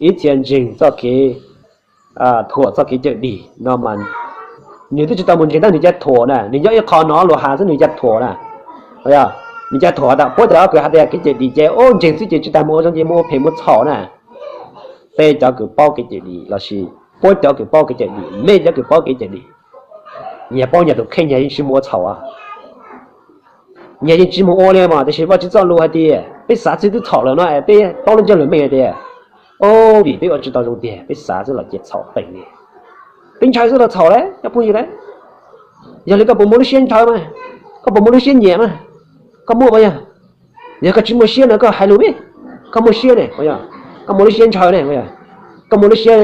ib txhia ntseeg txoj kev thuam txoj kev cawm dim no mas nws twb tsis tau mus ntseeg tab nws cia thuam na, nws nyob ib qho no luag has xwb nws cia thuam na. Nws cia thuam tas puab cov kws has tas kev cawm dim ces ub ntseeg xwb ces tsis tas mus ua zoo ces mus ua phem mus txhaum na. Peb cov kws paub kev cawm dim lossis puab cov kws paub kev cawm dim, mej cov kws paub kev cawm dim, nyias paub nyias tus kheej, nyias yeej tsis mus ua txhaum. Nyias yeej tsis mus ua li mas, tiam sis Vajtswv txoj lus hais tias peb xav txwj twb txhaum lawm no es peb paub lub ntsiab lus meej hais tias, o, vim peb ua tsis tau zoo tiag, peb xav xwb los cia txhaum peem li. Peb ntshaw xwb los txhaum lawm cov phooj ywg lawm. Yog li koj puas muaj lub siab ntshaw mas, koj puas muaj lub siab nyiam mas, koj muaj puas yog? Yog koj tsis muaj siab no koj hais lus me, koj muaj siab ne, koj muaj lub siab ntshaw ne, koj muaj lub siab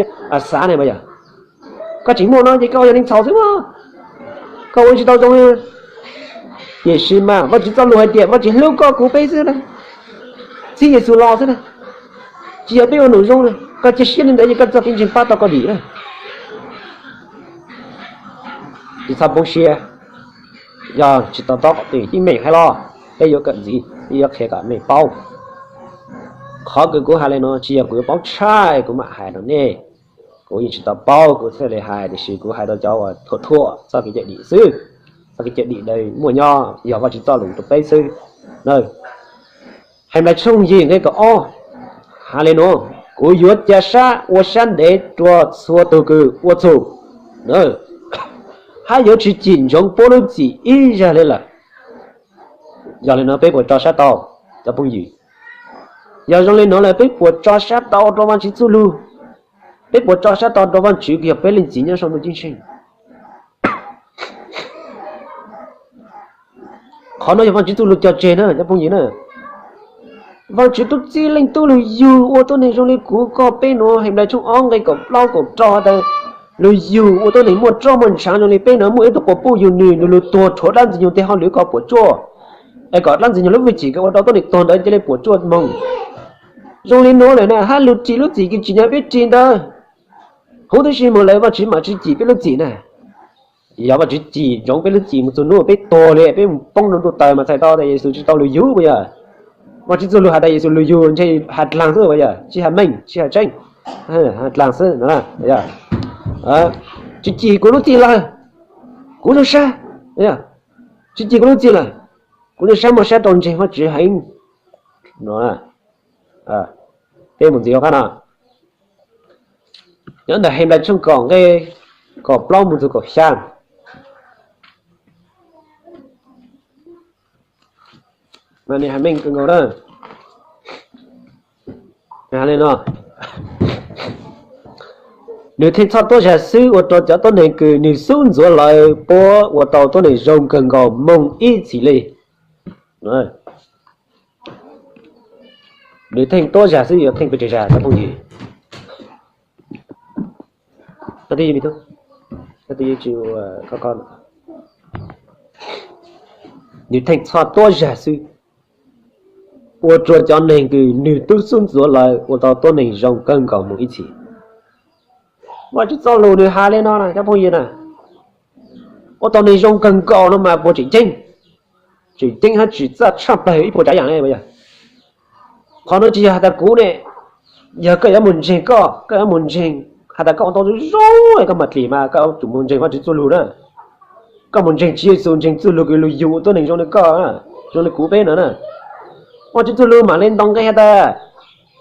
xav ne puas yog? Koj tseem muaj no ces koj yog neeg txhaum xwb mas, koj ua tsis tau zoo li. Tiam sis mas Vajtswv txoj lus hais tias Vajtswv hlub koj kuv peb xwb na, txib Yexus los xwb na, tsis yog peb ua num zoo na, koj cia siab li ntawd ces koj txoj kev ntseeg pab tau koj dim na. Tsis txhob poob siab, yog tsis tau tob qhov twg yeej meem hais los peb yuav kawm ntxiv, peb yuav qhia kom nej paub. Qhov kws kuv hais li no tsis yog kuv yuav paub tshaj kuv mam hais rau nej. Kuv yeej tsis tau paub kuv thiaj li hais, tiam sis kuv hais rau cov uas thuam thuam txoj kev cawm dim xwb. Txoj kev cawm dim ntawd muaj nyob yog Vajtswv txoj lus rau peb xwb. Henplais tshooj yim nqe kaum ob hais li no, kuv yuav ca sab ua sab ntev rua txhua tug kws ua txhum, hab yuav tsis cim ntsoov puab lub txim ib zag li lawm. Yog li no peb puas tso sab tau, cov phooj ywg? Yog zoo li no lawm peb puas tso sab tau rau Vajtswv txuj lug? Peb puas tso sab tau rau Vajtswv kws yog peb leej txiv nyob saum ntuj ceeb tsheej? Qhov no yog Vajtswv txuj lug cog tseg na cov phooj ywg na. Vajtswv tub txib leej tub lug yug ua tuab neeg zoo li kuv koj peb nuav. Henplais tshooj ob nqe kaum plaub kaum rau has tas, lug yug ua tuab neeg muaj roj muaj ntshaav zoo li peb nuav, muaj ib tug quas puj yug nwg, nwg lug tuag rhuav dlaab ntxwg nyoog tej hauj lwm kom puam tsuaj, es kom dlaab ntxwg nyoog lub vwj chim kws ua rau tuab neeg tuag ntawd ca le puam tsuaj moog. Zoo li nuav lawm na, hab lug ris lub txim kws tsim nyog peb ris ntawd, huv tib si moog lawm Vajtswv mam tsis cim peb lub txim na. Yog Vajtswv cim ntsoov peb lub txim moog txug nub peb tuag li, peb moog poob rua ntuj taws mas txhais tau tas Yexus tsis tau lug yug puas yog? Vajtswv txuj lug has tas Yexus lug yug ntshe has dlaag xwb puas yog? Tsis has meej, tsis has tseeb, has dlaag xwb. Tsis cim kuv lub txim lawm, kuv zoo sab. Tsis cim kuv lub txim lawm, kuv zoo sab muaj sab rau ntseeg Vajtswv heev. Peb mus ntxiv qab no, nyob ntawm Henplais tshooj kaum nqe kaum plaub moog txug kaum xyaa. Nwg has meej kawg nkaus na. Nwg theej txhoj tuab zag xwb ua rua cov tuab neeg kws nwg xub ntxuav lawm puab ua tau tuab neeg zoo kawg nkaus moog ib txhis li. Nwg theej tuab zag xwb, yuav theej pes tsawg zag cov phooj ywg? Nwg theej txhoj tuab zag xwb ua rua cov neeg kws nwg tub xub ntxuav lawm ua tau tuab neeg zoo kawg nkaus moog ib txhis. Vajtswv txoj lug nwg has le no na cov phooj ywg na, ua tau neeg zoo kawg nkaus no mas puas tseem ceeb? Tseem ceeb hab tsim txaj tshaj plawg ib puas tsav yaam le puas yog? Qhov no tsis yog has tas kuv ne, yog koj yuav moog ntseeg koj, koj yuav moog ntseeg has tas koj ua tau zoo zoo koj mam dlim mas koj yuav tsum moog ntseeg Vajtswv txuj lug na. Koj moog ntseeg Tswv Yexus, ntseeg txuj lug kws lug yug ua tuab neeg zoo li koj, zoo li kuv peb no na. Vajtswv txuj lug mam le ntoo nqe has tas,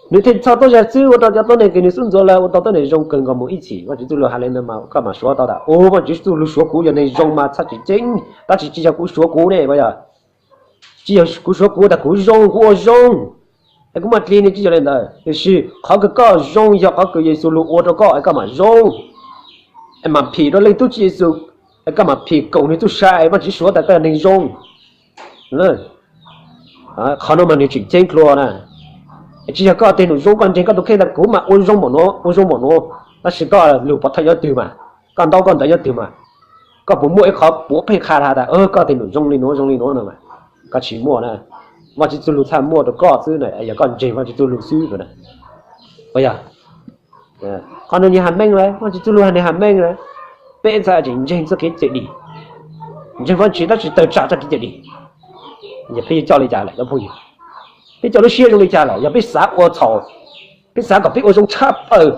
nwg theej txhoj tuab zag xwb ua rua cov tuab neeg kws nwg xub ntxuav lawm ua tau tuab neeg zoo kawg nkaus moog ib txhis. Vajtswv txuj lug has le no mas koj mam suav tau tas, u, Vajtswv txuj lug suav kuv yog neeg zoo mas txhaj tseem ceeb, tab sis tsis yog kuv suav kuv ne puas yog? Tsis yog kuv suav kuv tas kuv zoo, kuv ua zoo es kuv mam dlim ne, tsis yog le ntawd. Tiam sis qhov kws koj zoo yog qhov kws Yexus lug ua rua koj es koj mam zoo, es mam phim rua leej tub Tswv Yexus, es koj mam phim koom nwg txuj sa es Vajtswv suav tas koj yog neeg zoo. Qhov no mas nwg tseem ceeb dlua na. Tsis yog koj teg num zoo, koj ntseeg koj tus kheej tas kuv mam ua zoo npaum nuav ua zoo npaum nuav, tab sis koj lug pov thawj nyob twg mas, koj ntaub koj ntawv nyob twg mas, koj puas muaj ib qhov puav pheej qha has tas koj teg num zoo li nuav zoo li nuav no mas? Koj tsis muaj na. Vajtswv txuj lug txhaj muaj rua koj xwb na, yog koj ntseeg Vajtswv txuj lug xwb na. Puas yog? Qhov no nwg has meej lawm, Vajtswv txuj lug nwg has meej lawm. Peb txhaj tseem ntseeg txoj kev cawm dim, ntseeg Vajtswv tab sis tawm tsam txoj kev cawm dim, yog peb yuav coj li cas lawm cov phooj ywg? Peb coj lub siab zoo li cas lawm? Yog peb xav ua txhaum, Peb xav kom peb ua zoo tshaj plaws,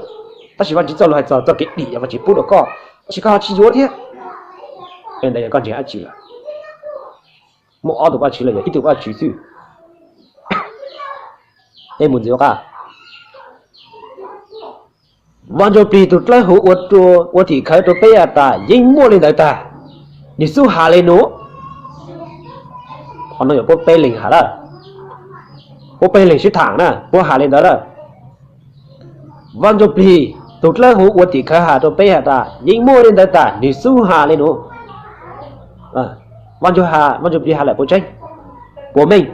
tab sis Vajtswv txoj lus hais txog txoj kev dim yog Vajtswv pub rau koj, tab sis koj ho tsis yuav thiab. Ntawd yog koj ntseeg dab tsi lawm? Muaj ob tug Vajtswv los yog ib tug Vajtswv xwb? Peb mus ntxiv ua qab. Vaj Ntsuj Plig tus dawb huv ua tim khawv rau peb has tas yeej muaj li ntawd tag, nws xub has li no. Qhov no yog puab peb leeg has lawm, puab peb leeg sib tham na, puab has li ntawd lawm. Vaj Ntsuj Plig tus dawb huv ua tim khawv has rau peb has tas yeej muaj li ntawd tag, nws xub has li no. Vaj Ntsuj Plig has lawm puas tseeb? Puas meej?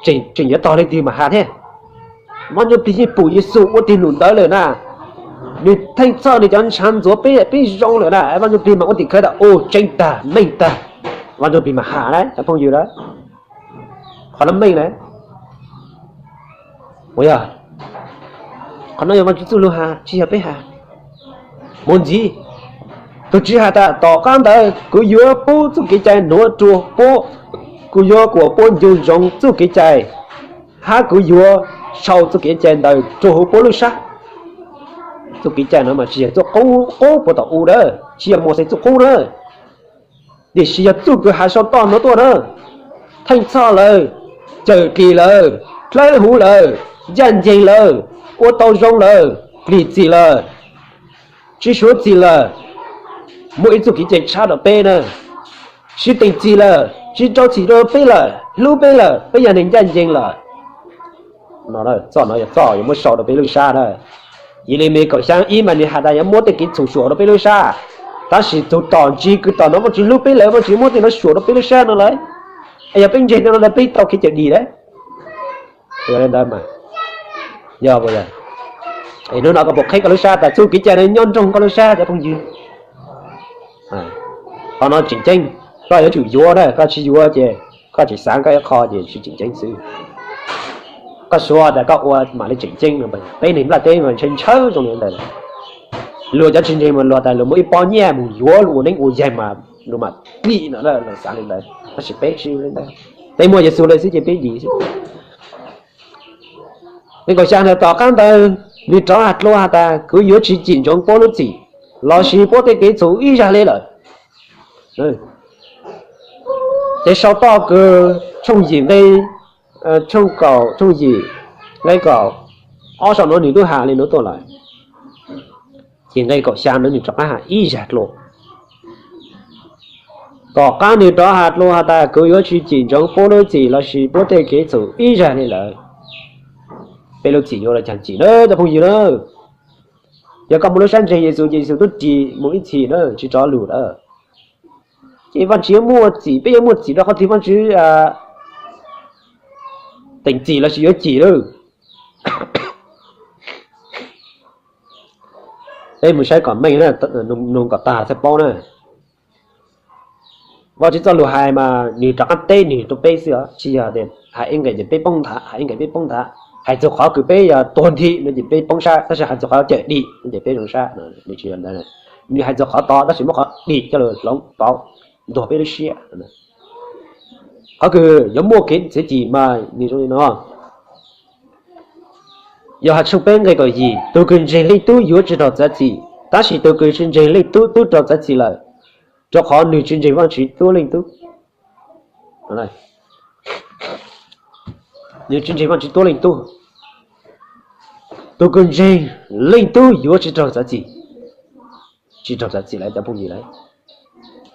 Tseem yuav tog leej twg mas has thiab. Vaj Ntsuj Plig yeej pum Yexus ua tib num ntawd lawm na, nws theej txhoj nws cov ntshav ntxuav peb, peb zoo lawm na, Vaj Ntsuj Plig mas ua tim khawv tas ua tseeb tag meej tag, Vaj Ntsuj Plig mas has na cov phooj ywg na. Qhov no meej na. Yog qhov no yog Vajtswv txuj lug has tsis yog peb has. Mus ntxiv, tus Tswv has tas tom qab ntawd kuv yuav pub txuj kev cai nuav rua puab, kuv yuav kuas puab ncu ntsoov txuj kev cai, hab kuv yuav sau txuj kev cai ntawd rua huv puab lub sab. Txuj kev cai no mas tsis yog txuj qub puag tom u na, tsis yog Mauxes txuj qub na, tiam sis yog txuj kws has sau toj nuav tuaj na, theej txhoj lawm, cawm dlim lawm, dawb huv lawm, ncaj ncees lawm, ua tau zoo lawm, dlim txim lawm, tsis suav txim lawm, muaj ib txuj kev cai tshab rau peb na, tsis teem txim lawm, tsis rau txim rau peb lawm, hlub peb lawm, peb yog neeg ncaj ncees lawm. Txoj no yog txoj yuav muab sau rau peb lub sab na. Yelemis kaum xyaa ib mas nws has tas yuav muab tej kev txhum suam rau peb lub sab, tab sis tug tom ntsig kws tom no Vajtswv hlub peb lawm, Vajtswv muab tej no suam rau peb lub sab no lawm. Es yog peb ntseeg tej no ntawd peb tau kev cawm dim lawm. Yog li ntawd mas, yog, es hnub no koj puas qheb koj lub sab tas txuj kev cai no nyob nroog koj lub sab cov phooj ywg? Qhov no tseem ceeb, koj yuav tsum yuav na, koj tsis yuav ces koj tseem xaav koj ib qho ces tsis tseem ceeb xwb. Koj suav tas koj ua mam li tseem ceeb no, peb neeg nplaj teb mas ntshaw ntshaw zoo li ntawd. Luag cov tsis ntseeg mas luag tas luag muaj ib pob nyiaj mus yuav luag ua neeb ua yaig mas luag mam dlim no, luag xaav li ntawd, tab sis peb tsis li ntawd, peb muaj Yexus lawm xwb ces peb dim xwb. Nqe kaum xya ntawd, tom qab ntawd nws rov has dlua has tas kuv yuav tsis cim ntsoov puab lub txim lossis puab tej kev txhum ib zag li lawm. Ces sau toj kws tshooj yim nqe, tshooj kaum, tshooj yim nqe kaum, ob sau no nws twb has li no tuaj lawm. Ces nqe kaum xya no nws rov qab has ib zag dlua. Tom qab nws rov has dlua has tas kuv yuav tsis cim ntsoov puab lub txim lossis puab tej kev txhum ib zag li lawm. Peb lub txim yuav los caag txim na cov phooj ywg na. Yog koj muaj lub sab ntseeg Yexus ces Yexus twb ris mus ib txhis na, tsis rov lug lawm. Ces Vajtswv yuav muaj txim, peb yuav muaj txim rau qhov twg? Vajtswv teem txim lossis yuav cim lawm? Peb mus saib kom meej, nug kom tag thiaj paub na. Vajtswv txoj lus hais mas nws rov qab teb nws rau peb xwb os, tsis yog hais ib nqe ces peb poob nthav, hais ib nqe peb poob nthav. Hais txug qhov kws peb yog tuag nthi no ces peb poob sab, tab sis hais txug qhov cawm dim no ces peb zoo sab. Nws tsis yog ntawd, nws hais txug qhov tod tab sis muab qhov dim coj lug hloov pauv ntuag peb lub siab. Qhov kws yuav muaj kev txiav txim mas nws zoo li no. Yauhas tshooj peb nqe kaum yim, tus kws ntseeg Leej Tub yuav tsis raug txav txim, tab sis tus kws tsis ntseeg Leej Tub twb raug txav txim lawm, rau qhov nws tsis ntseeg Vajtswv tuab Leej Tub. Nws tsis ntseeg Vajtswv tuab Leej Tub. Tus kws ntseeg Leej Tub yuav tsis raug txav txim. Tsis raug txav txim lawm cov phooj ywg lawm.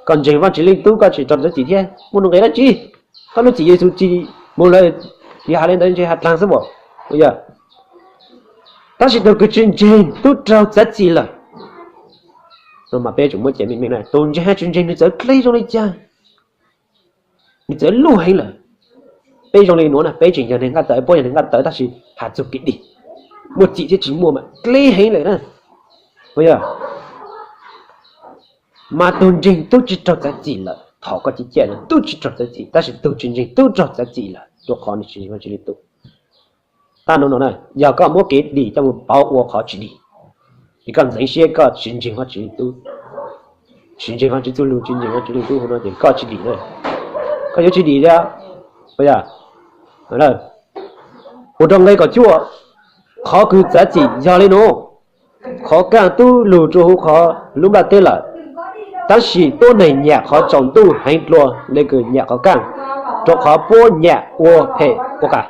Koj ntseeg Vajtswv Leej Tub koj tsis raug txav txim thiab, muaj nuj nqis dab tsi? Koj lub txim Yexus tsis mus lawm, yog hais li ntawd ntshe has dlaag xwb as. Tab sis tus kws tsis ntseeg twb raug txav txim lawm. No mas peb tsum muab cem meej meej na, tus ntseeg hab tsis ntseeg nws txawv dleb zoo li cas, nws txawv luj heev lawm. Peb zoo li nuav na, peb tseem yog neeg nqaj tawv, puab yog neeg nqaj tawv tab sis has txug kev dim, muaj txim thiab tsis muaj mas dleb heev lawm na. Mas tus ntseeg tub tsis raug txav txim lawm, thaum koj ciaj ciaj no tub tsis raug txav txim, tab sis tus tsis ntseeg tub raug txav txim lawm rau qhov nws tsis ntseeg Vajtswv Leej Tub. Tab hnub no na, yog koj muab kev dim coj mus pauv ua qhov tsis dim, es koj ntxeev siab koj tsis ntseeg Vajtswv Leej Tub, tsis ntseeg Vajtswv txuj lug, tsis ntseeg Vajtswv Leej Tub hov no ces koj tsis dim na. Koj yuav tsis dim thiab. Ua rau nqe kaum cuaj, Qhov kws txav txim yog le nuav, qhov kaaj tub lug rua huv qhov lub nplaj teb lawm, tab sis tuab neeg nyam qhov tsaus ntuj heev dlua le kws nyam qhov kaaj, rua qhov puab nyam ua phem ua qas.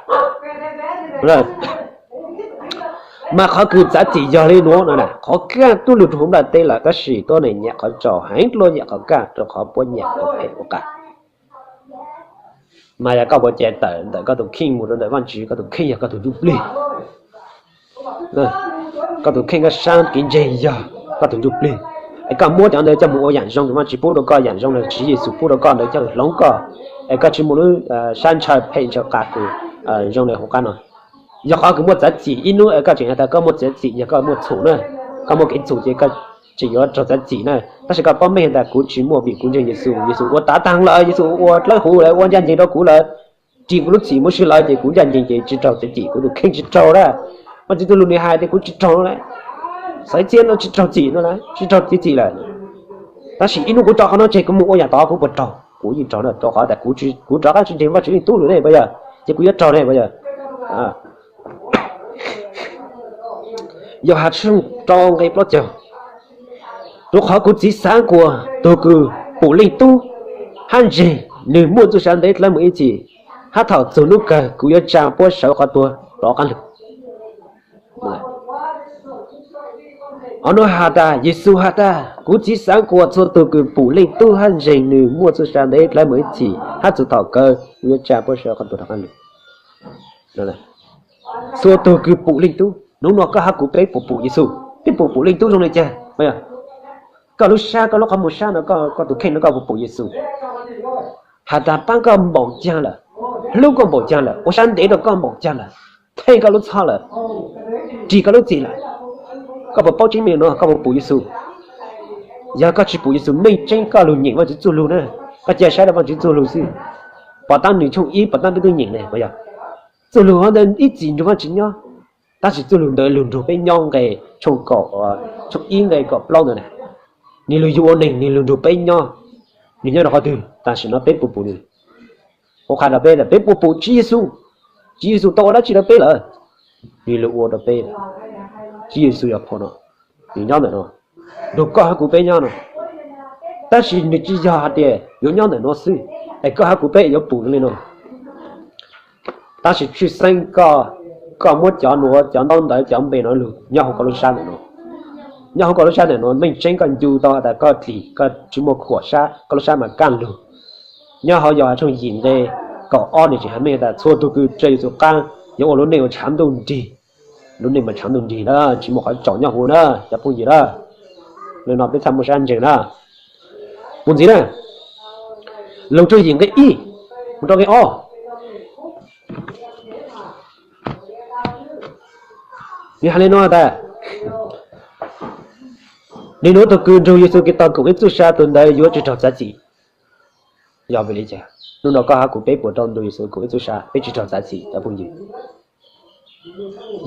Mas qhov kws txav txim yog le nuav no, qhov kaaj tub lug rua huv nplaj teb lawm, tab sis tuab neeg nyam qhov tsaus heev dlua nyam qhov kaaj rua qhov puab nyam ua phem ua qas. Mas yog koj puas cai tawm ntawm koj tus kheej mus rua ntawm Vaajtswv, koj tus kheej yog koj tus ntsuj plig. Koj tus kheej koj sab kev ntseeg yog koj tus ntsuj plig, es koj muab cov ntawd coj mus ua yaam zoo, Vaajtswv pub rua koj yaam zoo lawm, Tswv Yexus pub rua koj ntawd coj lug hloov koj, es koj tsi muaj lub sab ntshaw phem ntshaw qas kws zoo le huv qab no. Yog qhov kws muaj txav txim ib nub es koj tseem has tas koj muaj txav txim yog koj muaj txhum na, koj muaj kev txhum ces koj tseem yuav raug txav txim na. Tab sis koj paub meej has tas kuv tsi muaj vim kuv ntseeg Yexus, Yexus ua tav taag lawm, Yexus ua dlawb huv lawm, ua ncaj nceeg rua kuv lawm, ris kuv lub txim muab sib lawm ces kuv ncaj nceeg ces tsi raug txav txim, kuv tus kheej tsi raug na. Vaajtswv txuj lug nwg has tias kuv tsi raug na, xaiv txhiab no tsi raug txim no, tsi raug txav txim lawm. Tab sis ib nub kuv rov qab no tseg kuv mus ua yaam tod kuv puas raug? Kuv yeej raug na, rua qhov tas kuv rov qab tsi ntseeg Vaajtswv Leej Tub lawm ne puas yog? Ces kuv yuav raug ne puas yog? Yauhas tshooj rau nqe plaub caug, rua qhov kuv txiv xaav kuas tug kws pum Leej Tub hab ntseeg nwg muaj txuj sa ntev dlawb mus ib txhis, hab thaum txug nub kawg kuv yuav tsa puab sawv qhov tuag rov qaab lug. Nub has tas, Yexus has tas, kuv txiv xaav kuas txhua tug kws pum Leej Tub hab ntseeg nwg muaj txuj sa ntev dlawb mus ib txhis, hab txug thaum kawg kuv yuav tsa puab sawv qhov tuag rov qaab lug. Txhua tug kws pum Leej Tub, nub nua koj hab kuv peb puas pum Yexus? Peb puas pum Leej Tub zoo le caag? Koj lub sab, koj lub qhov muag sab no, koj tus kheej no koj puas pum Yexus? Has tas paab koj npaum caag lawm, hlub koj npaum caag lawm, ua sab ntev rua koj npaum caag lawm, theej koj lub txhab lawm, ris koj lub txim lawm, koj puas paub tseeb meej no koj puas pum Yexus? Yog koj tsi pum Yexus, meej tseeb koj lug nyeem Vaajtswv txuj lug na, koj ca saib rua Vaajtswv txuj lug xwb, pov taab nwg tshooj ib, pov taab peb tub nyeem ne puas yog? Txuj lug ntawd ib txhis nrug Vaajtswv nyob, tab sis txuj lug ntawd lug nrug peb nyob nqe tshooj kaum, tshooj ib nqe kaum plaub ntawd na, nwg lug yug ua neeg, nwg lug nrug peb nyob. Nwg nyob rua qhov twg? Tam sim no peb puas pum nwg? Kuv qha rua peb tas peb puas pum Tswv Yexus? Tswv Yexus tau ua dab tsi rua peb lawm? Nwg lug ua rua peb, Tswv Yexus yog phau no, nwg nyob ntawm no, nrug koj hab kuv peb nyob no. Tab sis nwg tsi yog has tias yuav nyob ntawm no xwb, es koj hab kuv peb yuav pum le no. Tab sis tshwj xeeb koj, koj muab cov nuav, cov ntaub ntawv, cov npe no lug nyob huv koj lub sab ntawm no. Nyob huv koj lub sab ntawm no, meej tseeb koj ncu tau has tas koj dlim, koj tsi muaj khuam sab, koj lub sab mas kaj lug. Nyob hauv Yauhas tshooj yim nqe kaum ob nwg tseem has meej tas txhua tug kws raws Yexus qaab yuav ua lub neej uas tshav ntuj nrig, lub neej mas tshav ntuj nrig na, tsi muaj qhov tsaus nyob huv na cov phooj ywg na. Le no peb txhaj muaj sab ntseeg na. Mus ntxiv na, Loos tshooj yim nqe ib mus rau nqe ob. Nwg has le no tas, nwg nuav tug kws nrug Yexus Khetos koom ib txuj sa tug ntawd yuav tsi raug txav txim. Yog vim le caag? Nub no koj hab kuv peb puas raug nrug Yexus koom ib txuj sa, peb tsi raug txav txim cov phooj ywg?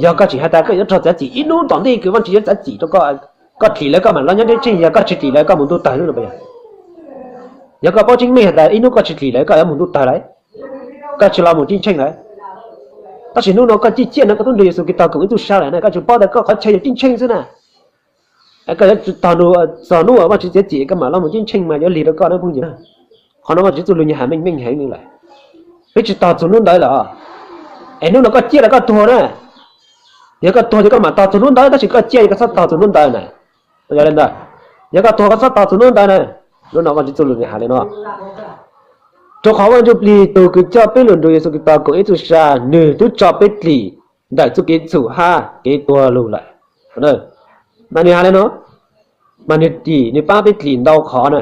Yog koj tseem has tas koj yuav raug txav txim ib nub tom ntej kws Vaajtswv yuav txav txim rua koj, koj dlim lawm koj mam lug nyob nyob tseeb tseeb, yog koj tsi dlim lawm koj mus ntuj tawg lawm no puas yog? Yog koj paub tseeb meej has tas ib nub koj tsi dlim lawm koj yuav mus ntuj tawg lawm, koj tsi los mus ceeb tsheej lawm. Tab sis nub no koj ciaj ciaj no koj tub nrug Yexus Khetos koom ib txuj sa lawm na, koj tseem paub tas koj qhov chaw yog ceeb tsheej xwb na. Koj yuav tog txog nub uas Vaajtswv txav txim koj mam los mus ceeb tsheej mas yuav lig rua koj na phooj ywg. Qhov no Vaajtswv txuj lug nwg has meej meej heev le lawm. Peb tsi tog txug nub ntawd lawm, es nub no koj ciaj lawm koj tuag na. Yog koj tuag ces koj mam tog txug nub ntawd, tab sis koj ciaj koj txhob tog txug nub ntawd na. Yog le ntawd, yog koj tuag koj txhob tog txug nub ntawd na. Nub no Vaajtswv txuj lug nwg has le no, rua qhov Vaaj Ntsuj Plig tug kws coj peb lug nrug Yexus Khetos koom ib txuj sa, nwg tub tso peb dlim ntawm txuj kev txhum hab kev tuag lug lawm. Mas nwg has le no, mas nwg dlim nwg paab peb dlim ntau qhov na.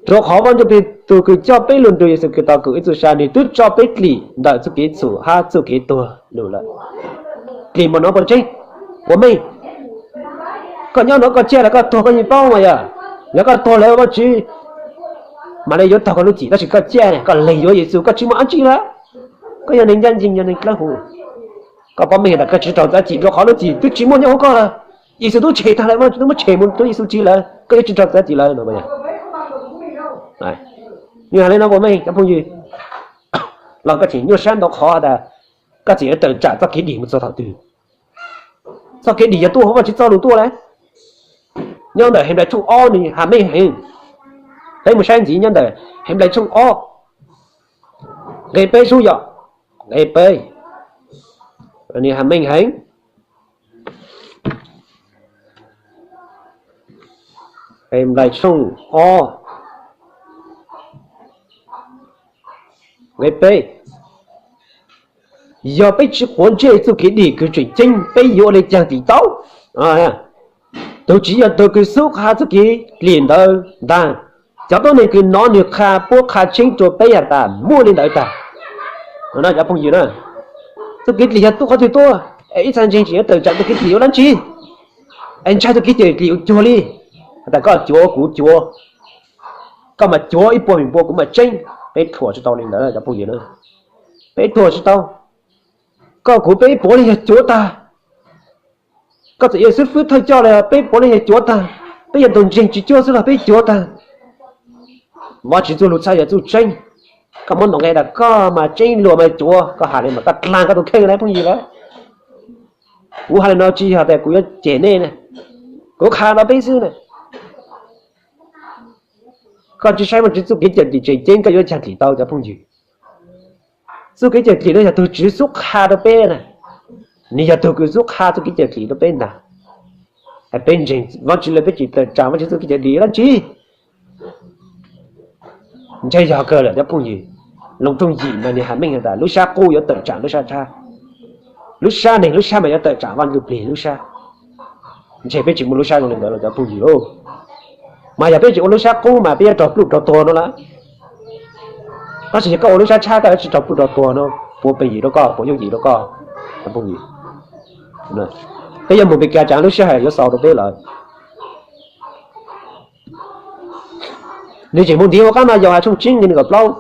Rua qhov Vaaj Ntsuj Plig tug kws coj peb lug nrug Yexus Khetos koom ib txuj sa, nwg tub tso peb dlim ntawm txuj kev txhum hab txuj kev tuag lug lawm. Dlim npaum no puas tseeb, puas meej? Koj nyob no koj ciaj lawm koj tuag koj yeej paub mas yog. Yog koj tuag lawm Vaajtswv mam le yuav taug koj lub txim, tab sis koj ciaj koj lees yuav Yexus koj tsi muaj dab tsi lawm. Koj yog neeg ncaj ncees yog neeg dlawb huv. Koj paub meej tas koj tsi raug txav txim rua qhov lub txim twb tsi muaj nyob huv koj lawm. Yexus tub tshem taag lawm, Vaajtswv tub muab tshem mus rua Yexus tsi lawm, koj yuav tsi raug txav txim lawm no. Nwg has le no puas meej cov phooj ywg? Los koj tseem nyuaj sab ntau qhov tas Koj tseem yuav tawm tsam txoj kev dim mus txog thaum twg? Txoj kev dim yog tuaj hauv Vajtswv txoj lus tuaj lawm. Nyob ntawm Henplais tshooj ob nws hais meej heev. Peb mus saib ntxiv nyob ntawm Henplais tshooj ob nqe peb sub yom, nqe peb, nws hais meej heev. Henplais tshooj ob nqe peb, yog peb tsis quav ntsej txoj kev dim kws tseem ceeb, peb yuav ua li cas dim tau? Tus Tswv yog tus kws xub qha txoj kev dim ntawd ntag. Cov tuab neeg kws hnov nws qha puab qha tseeb rua peb has tas muaj li ntawd tag. Cov phooj ywg na, txoj kev dim yog tuaj qhov twg tuaj? Es ib txha ntseeg tseem yuav tawm tsam txoj kev dim ua dlaab tsi? Es ntshai txoj kev cawm dim ua cuag li has tas koj cuav kuv cuav, koj mas cuav ib puas feem pua kuv mas tseeb. Peb thuam tsis tau li ntawd cov phooj ywg na. Peb thuam tsis tau. Koj kuv peb puav leej yog cuav tag. Koj txawm yog xib fwb thawj coj los peb puav leej yog cuav tag. Peb yog tus ntseeg tsis cuag xwb los peb cuav tag. Vajtswv txuj lug txhaj yog txuj tseeb. Koj muab ntaus nqe tas koj mas tseeb luag mas cuav, koj has li mas koj dlaag koj tus kheej lawm phooj ywg lawm. Kuv has li no tsis yog tas kuv yuav cem nej na, kuv qha rau peb xwb na. Koj tsis saib Vajtswv txuj kev cawm dim tseem ceeb koj yuav caag dim tau cov phooj ywg. Txuj kev cawm dim no yog tug Tswv xub qha rau peb na. Nws yog tug kws xub qha txuj kev cawm dim rau peb ntag. Peb ntseeg Vajtswv lawm peb tseem tawm tsam Vajtswv txuj kev cawm dim dlaab tsi? Ntshe yog kawg lawm cov phooj ywg. Loos tshooj yim mas nws has meej has tas lub sab qub yuav tawm tsam lub sab tshab, lub sab neeg lub sab mas yuav tawm tsam Vaj Ntsuj Plig lub sab. Ntshe peb tseem muaj lub sab zoo li ntawd los cov phooj ywg lauj. Mas yog peb tseem ua lub sab qub mas peb yuav raug pluj raug tuag no lawm. Tab sis yog koj ua lub sab tshab koj yuav tsis raug pluj raug tuag no, puas peem yim rau koj, puas yooj yim rau koj, cov phooj ywg. Peb yuav mus Meskas tsam lub sij hawm yuav xaus rau peb lawm. Nws tseem mus ntxiv hauv qab no, Yauhas tshooj tsib nqe nees nkaum plaub: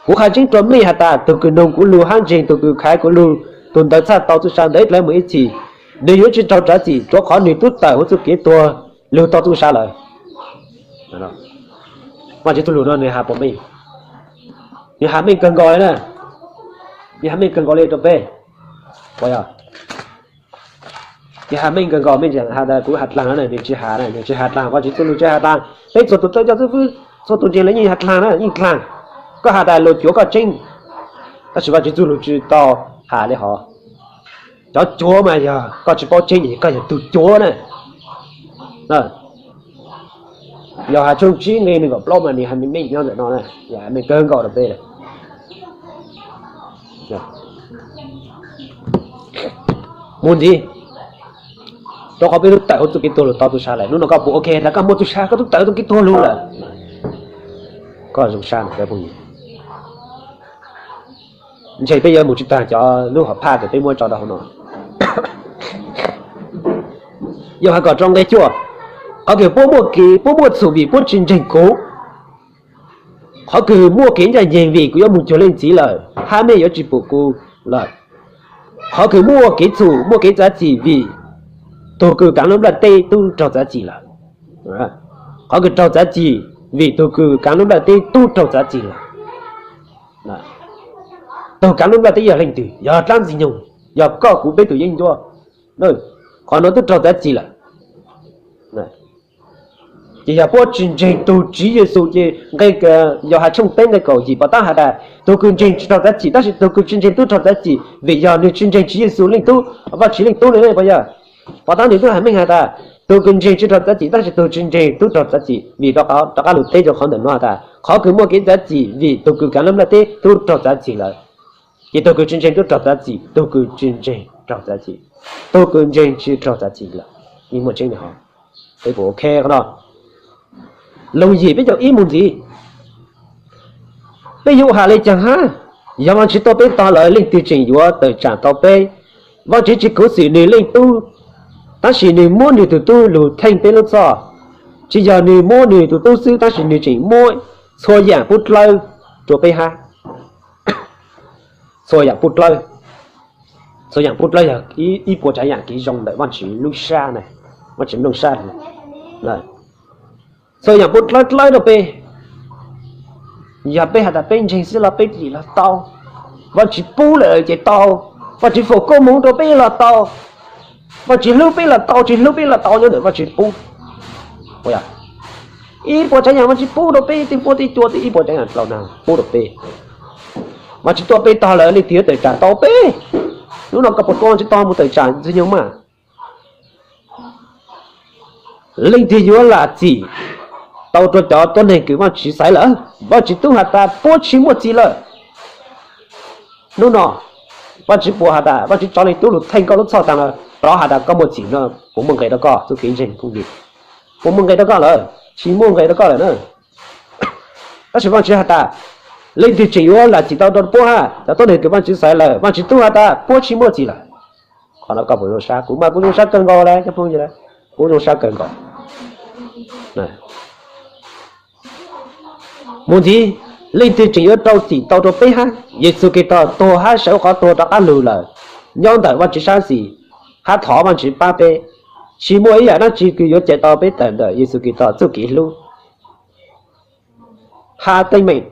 Kuv qha tseeb rua mej has tas, tug kws noog kuv lug hab ntseeg tug kws khaiv kuv lug, tug ntawd txhaj tau txuj sa ntawm ib dlaim mus ib txhis. Nws yuav tsis raug tsav txim, rua qhov nws tub tawm huv txuj kev tuag lug tau txuj sa lawm. Vaajtswv txuj lug no nws has puas meej? Nws has meej kawg nkaus li na. Nws has meej kawg nkaus li rua peb. Nws has meej kawg nkaus, mej has tas kuv has dlaag na, nws tsis has, nws tsis has dlaag, Vaajtswv txuj lug tsis has dlaag. Peb txhua tus txawj coj xib fwb, txhua tus ntseeg lawv yeej has dlaag na, yeej dlaag. Koj has tas luag cuav koj tseeb, tab sis Vaajtswv txuj lug tsis tau has li hov. Cov cuav mas yog koj tsis paub tseeb ces koj yog tug cuav na. Yauhas tshooj tsib nqe nees nkaum plaub mas nws has meej nyob ntawm no, meej kawg nkaus rua peb. Mus ntxiv, rua qhov peb tub tawm huv txuj kev tuag lug tau txuj sa lawm. Nub no koj puas ok tas koj muaj txuj sa, koj tub tawm txuj kev tuag lug lawm? Koj zoo sab na cov phooj ywg. Ntshe peb yuav mus tsis taag cov lub hom phaj kws peb muab tso rau hauv no. Yauhas kaum rau nqe cuaj: Qhov kws puab muaj kev, puab muaj txhum vim puab tsis ntseeg kuv. Qhov kws muaj kev ncaj nceeg vim kuv yuav mus cuag leej txiv lawm, hab mej yuav tsis pum kuv lawm. Qhov kws muaj kev txhum, muaj kev txav txim vim tug kws kaav lub nplaj teb tub raug txav txim lawm. Qhov kws raug txav txim vim tug kws kaav lub nplaj teb tub raug txav txim lawm. Tug kaav lub nplaj teb yog leej twg? Yog dlaab Ntxwg Nyoog, yog koj kuv peb tug yeeb ncuab. Qhov no tub raug txav txim lawm. Ces yog puab tsis ntseeg tug Tswv Yexus ces nqe, Yauhas tshooj peb nqe kaum yim puas tab has tas tug kws ntseeg tsis raug txav txim, tab sis tug kws tsis ntseeg tub raug txav txim vim yog nwg tsis ntseeg Tswv Yexus Leej Tub, Vaajtswv Leej Tub ne puas yog? Puas tab nws tub has meej has tas tug kws ntseeg tsis raug txav txim, tab sis tug tsis ntseeg tub raug txav txim vim rov qab lug teb rua qhov ntawm no has tas qhov kws muaj kev txav txim vim tug kws kaav lub nplaj teb tub raug txav txim lawm. Ces tug kws tsis ntseeg tub raug txav txim, tug kws tsis ntseeg raug txav txim, tug kws ntseeg tsis raug txav txim lawm. Yeej muaj tseeb li hov. Peb puas ok qhov no? Loos yim peb caug ib mus ntxiv. Peb yuav has le caag hab? Yog Vaajtswv tuaj peb tog lawm leej twg tseem yuav tawm tsaam tau peb? Vaajtswv tsis khuv xim nwg Leej Tub, tab sis nwg muab nwg tug Tub lug theej peb lub txhoj. Tsis yog nwg muab nwg tug Tub xwb, tab sis nwg tseem muab txhua yaam pub dlawb rua peb hab. Txhua yaam pub dlawb, txhua yaam pub dlawb yog ib puas tsav yaam kev zoo ntawm Vaajtswv lub sab na, Vaajtswv nplooj sab. Txhua yaam pub dlawb dlawb rau peb. Yog peb has tas peb ntseeg xwb los peb dim los tau. Vajtswv pub lawm ces tau. Vajtswv foom koob hmoov rau peb los tau. Vajtswv hlub peb los tau, tsis hlub peb los tau, nyob ntawm Vajtswv pub. Ib puas tsav yam Vajtswv pub rau peb, tej npua tej cua, tej ib puas tsav yam plaub na pub rau peb. Vajtswv tuaj peb tog lawm, leej twg yuav tawm tsam tau peb? Hnub no koj puas tuaj Vajtswv tog mus tawm tsam ntxwg nyoog mas? Leej twg yuav lam txim tau rau cov tuab neeg kws Vajtswv xaiv lawm? Vajtswv tub has tas puab tsis muaj txim lawm. Hnub no Vajtswv puas has tas, Vajtswv tso leej tub lug theej koj lub txhoj taag lawm, rov has tas koj muaj txim no, puas muaj nqe rau koj txuj kev ntseeg phooj ywg? Puas muaj nqe rau koj lawm? Tsis muaj nqe rau koj lawm na. Tab sis Vajtswv has tas, leej twg tseem yuav lam txim tau rau puab hab? Cov tuab neeg kws Vajtswv xaiv lawm. Vajtswv tub has tas puab tsis muaj txim lawm. Qhov no koj puas zoo sab? Kuv mas kuv zoo sab kawg nkaus le cov phooj ywg, kuv zoo sab kawg nkaus. Mus ntxiv, leej twg tseem yuav rau txim tau rau peb hab? Yexus Khetos tuag hab sawv qhov tuag rov qab lug lawm, nyob ntawm Vajtswv sab xis, hab thov Vajtswv paab peb. Tsis muaj ib yaam dlaab tsi kws yuav cais tau peb tawm ntawm Yexus Khetos txuj kev hlub. Hab teeb meem,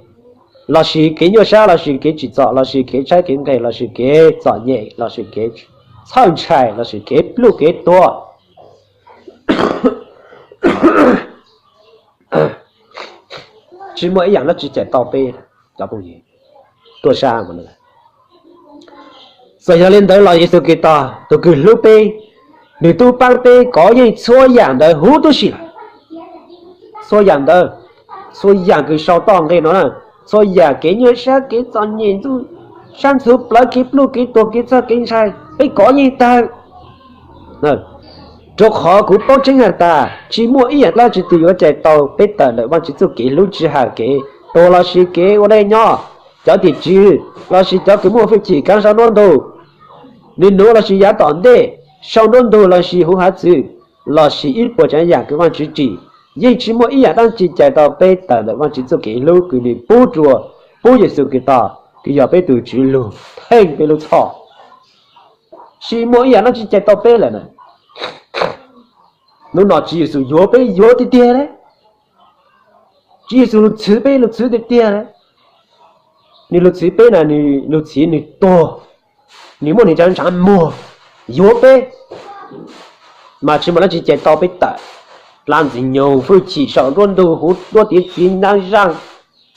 lossis kev nyuaj sab, lossis kev tsim txom, lossis kev tshaib kev nqeg, lossis kev txom nyem, lossis kev txhawj ntshai, lossis kev pluj kev tuag, tsis muaj ib yaam dlaab tsi cais tau peb. Cov phooj ywg, tuaj sab mas, txawm yog li ntawd los Yexus Khetos tus kws hlub peb, nwg tub paab peb kov yeej txhua yaam ntawd huv tub si lawm. Txhua yaam ntawd, txhua yaam kws sau toj nqe no na, txhua yaam kev nyuaj sab, kev txom nyem, sab ntxhuv plawv, kev pluj kev tuag, kev txhawj kev ntshai, peb kov yeej tag. Rua qhov kuv paub tseeb has tas tsis muaj ib yaam dlaab tsi twg yuav cais tau peb tawm ntawm Vaajtswv txuj kev hlub, tsis has kev tuag lossis kev ua neej nyob, cov tim tswv lossis cov kws muaj hwj chim kaav sau nruab ntug, nwg nuav lossis yaav tom ntej, sau nruab ntug lossis huv haav txwv, lossis ib puas tsav yaam kws Vaajtswv tsim, yeej tsis muaj ib yaam dlaab tsi cais tau peb tawm ntawm Vaajtswv txuj kev hlub kws nwg pub rua, pub Yexus Khetos kws yog peb tug Tswv lug theej peb lub txhoj. Tsis muaj ib yaam dlaab tsi cais tau peb lawm na. Hnub no Tswv Yexus yuav peb yuav tiag tiag le. Tswv Yexus lug txhwv peb lug txhwv tiag tiag le. Nwg lug txhwv peb na, nwg lug txhiv nwg tuag, nwg muab nwg cov ntshav muag yuav peb, mas tsis muaj dlaab tsi cais tau peb tawm. Dlaab ntxwg nyoog, hwj chim, sau nruab ntug, huv duab, tiv txiv, nab zaaj,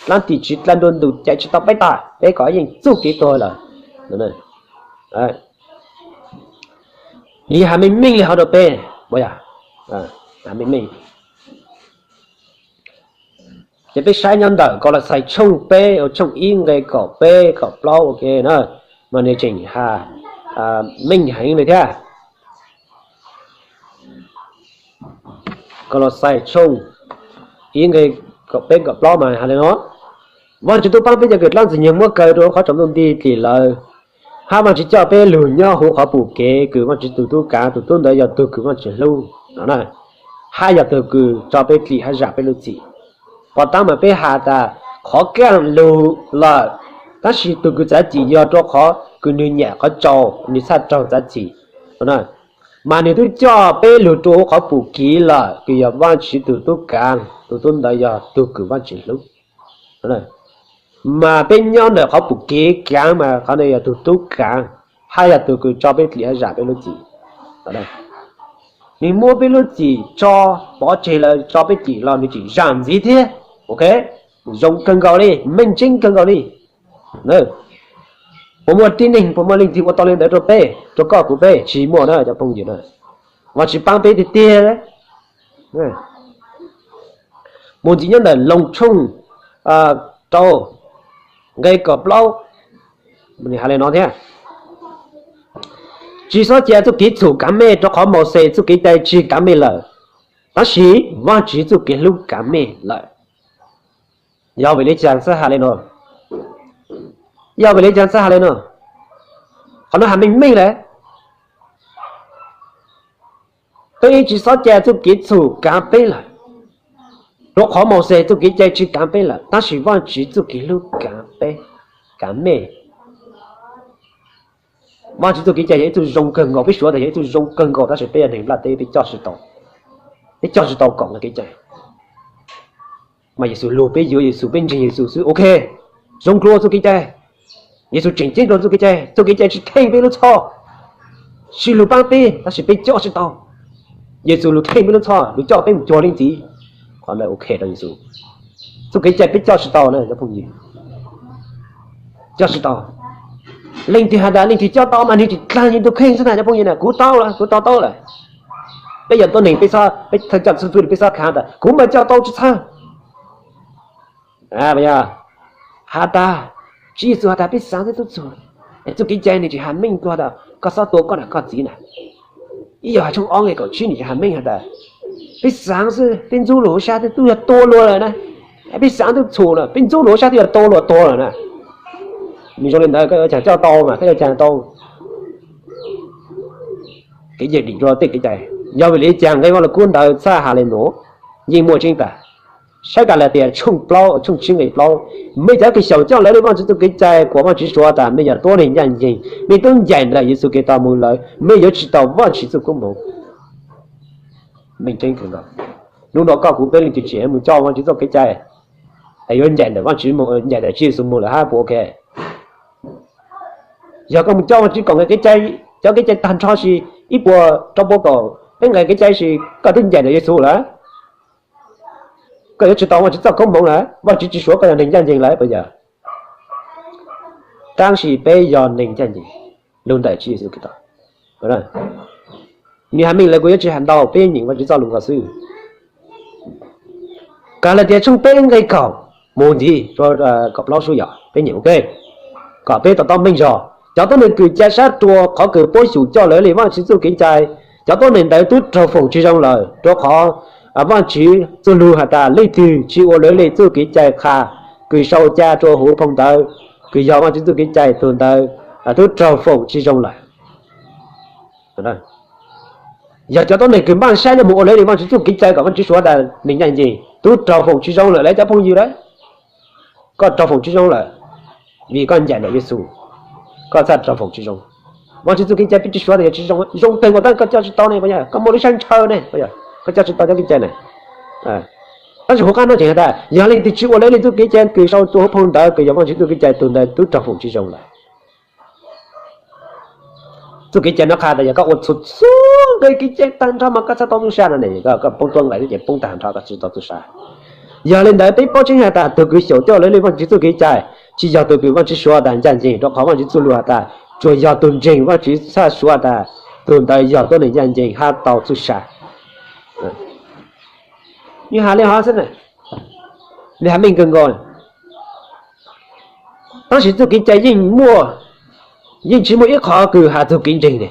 dlaab tim tswv, dlaab nruab ntug cais tsis tau peb tawm, peb kov yeej txuj kev tuag lawm. Nwg has meej meej le hov rua peb, has meej meej. Ces peb saib nyob ntawm Kaulauxais tshooj peb, tshooj ib nqe kaum peb kaum plaub, ok na, mas nwg tseem has meej heev le thiab. Kaulauxais tshooj ib nqe kaum peb kaum plaub mas has le no: Vaajtswv tub paab peb cov kws dlaab ntxwg nyoog muab kaw rua qhov tsaus ntuj nti dlim lawm, hab Vaajtswv coj peb lug nyob huv qhov pum kev kws Vaajtswv tug tub kaav, tug tub ntawd yog tug kws Vaajtswv hlub no, hab yog tug kws tso peb dlim hab zam peb lub txim. Puas taab mas peb has tas qhov kaaj lug lawm, tab sis tug kws txav txim yog rua qhov kws nwg nyam qhov tsaus, nwg txhaj raug txav txim. Mas nwg twb coj peb lug rua huv qhov pum kev lawm, kws yog Vaajtswv tug tub kaav, tug tub ntawd yog tug kws Vaajtswv hlub. Mas peb nyob ntawm qhov pum kev kaav mas qhov ntawd yog tug tub kaav, hab yog tug kws tso peb dlim hab zam peb lub txim. Nwg muab peb lub txim tso pov tseg lawm, tso peb dlim los nwg tseem zam ntxiv thiab. Ok, zoo kawg nkaus li, meej tseeb kawg nkaus li. Puas muaj tib neeg, puas muaj leej twg ua tau li ntawd rua peb, rua koj kuv peb? Tsis muaj na cov phooj ywg na. Vaajtswv paab peb tiag tiag. Mus ntxiv nyob ntawm Loos tshooj rau nqe kaum plaub, has le no thiab: Tsis xob ca txuj kev txhum kaav mej, rua qhov Mauxes txuj kev cai tsi kaav mej lawm, tab sis Vaajtswv txuj kev hlub kaav mej lawm. Yog vim le caag txhaj has le no? Yog vim le caag txhaj has le no? Qhov no has meej meej le. Peb tsis xob ca txuj kev txhum kaav peb lawm, rua qhov Mauxes txuj kev cai tsi kaav peb lawm, tab sis Vaajtswv txuj kev hlub kaav peb, kaav mej. Vaajtswv txuj kev cai yog ib txuj zoo kawg nkaus, peb suav tas yog ib txuj zoo kawg nkaus, tab sis peb yog neeg nplaj teb, peb coj tsis tau, peb coj tsis tau kaum nqe kev cai. Mas Yexus lug, peb yuav Yexus, peb ntseeg Yexus xwb, ok, zoo dlua txuj kev cai. Yexus tseem ceeb rau txuj kev cai, txuj kev cai tsis theej peb lub txhoj, tsis lug paab peb, tab sis peb coj tsis tau. Yexus lug theej peb lub txhoj, lug coj peb mus cuag leej txiv. Qhov ntawd ok rau Yexus. Txuj kev cai peb coj tsis tau na cov phooj ywg, coj tsis tau. Leej twg has tas leej twg coj tau mas nwg tseem dlaag nwg tug kheej xwb na cov phooj ywg na, kuv tau lawm, kuv tau tau lawm. Peb yog tuab neeg, peb, peb thawj coj txhua txhua peb xob khav tas kuv mas coj tau tsis txhawj. Has tas, Tswv Yexus has tas peb xaav xwb tub txug, txuj kev cai nwg tseem has meej dlua tas koj xob tua koj nam koj txiv na. Ib Yauhas tshooj ob nqe kaum tsib nwg tseem has meej has tas peb xaav xwb, peb ntxub lug sab twb yog tua luag lawm na. Peb xaav tub txhum lawm, peb ntxub lug sab twb yog tua luag tuag lawm na. Nwg zoo li ntawd koj yuav caag coj tau mas koj yuav caag tau. Kev cai dim rua tej kev cai. Yog vim le caag nqe Vaj Lug Kub ntawd txhaj has le nuav? Yeej muaj tseeb tas. Saib Kalatias tshooj plaub, tshooj tsib nqe plaub, mej cov kws xyaum coj lawv le Vaajtswv txuj kev cai kuas Vaajtswv suav tas mej yog tuab neeg ncaaj nceeg, mej tub ncaim ntawm Yexus Khetos moog lawm, mej yuav tsis tau Vaajtswv txuj koob moov. Meej tseeb kawg nkaus. Nub nua koj kuv peb leej twg tseem moog coj Vaajtswv txuj kev cai, es yuav ncaim ntawm Vaajtswv, ncaim ntawm Tswv Yexus moog lawm hab puas ok? Yog koj moog coj Vaajtswv kaum nqe kev cai, cov kev cai tag nrho si ib puas rau puas kaum peb nqe kev cai si koj twb ncaim ntawm Yexus lawm, koj yuav tsis tau Vaajtswv txoj koob moov lawm, Vaajtswv tsis suav koj yog neeg ncaaj nceeg lawm puas yog? Tab sis peb yog neeg ncaaj nceeg lug ntawm Tswv Yexus Khetos. Nwg has meej lawm kuv yuav tsis has ntau, peb nyeem Vaajtswv txoj lug nkaus xwb. Kalatias tshooj peb nqe kaum mus ntxiv, kaum plaub sub yom, peb nyeem ok, kom peb to taub meej zog. Cov tuab neeg kws ca sab rua qhov kws puab xyaum coj lawv le Vaajtswv txuj kev cai, cov tuab neeg ntawd tub raug foom tsis zoo lawm, rua qhov Vaajtswv txuj lug has tas leej twg tsis ua lawv le txuj kev cai qha kws sau ca rua huv phoo ntawd, kws yog Vaajtswv txuj kev cai, tug ntawd tub raug foom tsis zoo lawm. Yog cov tuab neeg kws npaaj saib le moog ua lawv le Vaajtswv txuj kev cai kom Vaajtswv suav tas neeg ncaaj nceeg, tub raug foom tsis zoo lawm lawv cov phooj ywg lawm. Koj raug foom tsis zoo lawm, vim koj ncaim ntawm Yexus, koj txhaj raug foom tsis zoo. Vaajtswv txuj kev cai peb tsis suav tas yog tsis zoo, zoo kawg nkaus tab koj coj tsis tau ne, koj muaj lub sab ntshaw ne, koj coj tsis tau cov kev cai na. Tab sis huv qab no tseem has tas yog leej twg tsis ua lawv le txuj kev cai kws sau rua huv phoo ntawd, kws yog Vaajtswv txuj kev cai, tug ntawd tub raug foom tsis zoo lawm. Txuj kev cai no qha tas yog koj ua txhua txhua nqe kev cai tag nrho mas koj txhaj tau txuj sa no ne, koj poob tuab nqe xwb ces poob tag nrho koj tsis tau txuj sa. Yog le ntawd peb paub tseeb has tas tug kws xyaum coj lawv le Vaajtswv txuj kev cai tsis yog tug kws Vaajtswv suav tas ncaaj nceeg, rua qhov Vaajtswv txuj lug has tas tsuas yog tug ntseeg Vaajtswv txhaj suav tas tug ntawd yog tuab neeg ncaaj nceeg hab tau txuj sa. Nwg has le hov xwb, nwg has meej kawg nkaus. Tab sis txuj kev cai yeej muaj, yeej tsis muaj ib qho kws has txug kev ntseeg ne.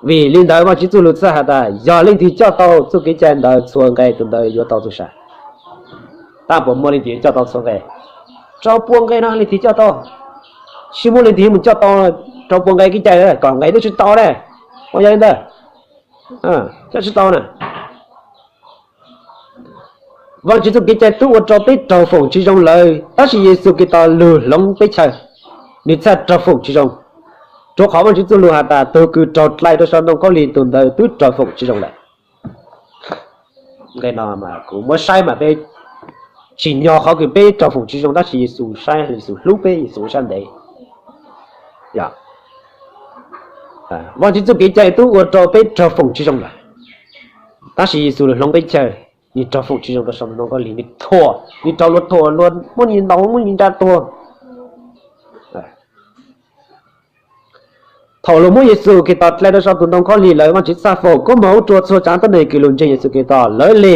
Vim le ntawd Vaajtswv txuj lug txhaj has tas yog leej twg coj tau txuj kev cai ntawd txhua nqe, tug ntawd yuav tau txuj sa. Tab puas muaj leej twg coj tau txhua nqe? Rau pua nqe no leej twg coj tau? Tsis muaj leej twg moog coj tau rau pua nqe kev cai, kaum nqe tub tsis tau ne. Ua yog li ntawd, coj tsis tau na. Vaajtswv txuj kev cai tub ua rau peb raug foom tsis zoo lawm, tab sis Yexus Khetos lug hloov peb chaw, nwg txhaj raug foom tsis zoo. Rua qhov Vaajtswv txuj lug has tas tug kws raug dlai rua sau ntoo khaub lig, tug ntawd tub raug foom tsis zoo lawm. Nqe no mas kuv muab saib mas peb tsim nyog qhov kws peb raug foom tsis zoo, tab sis Yexus saib, Yexus hlub peb, Yexus ua sab ntev. Vaajtswv txuj kev cai tub ua rau peb raug foom tsis zoo lawm, tab sis Yexus lug hloov peb chaw, nwg raug foom tsis zoo rua sau ntoo khaub lig, nwg thuam, nwg raug luag thuam, luag muab nwg ntaus, muab nwg nra tuag. Thaum luag muab Yexus Khetos dlai rua sau tus ntoo khaub lig lawm, Vaajtswv txhaj foom koob moov rua txhua tsaav tuab neeg kws lug ntseeg Yexus Khetos lawv le.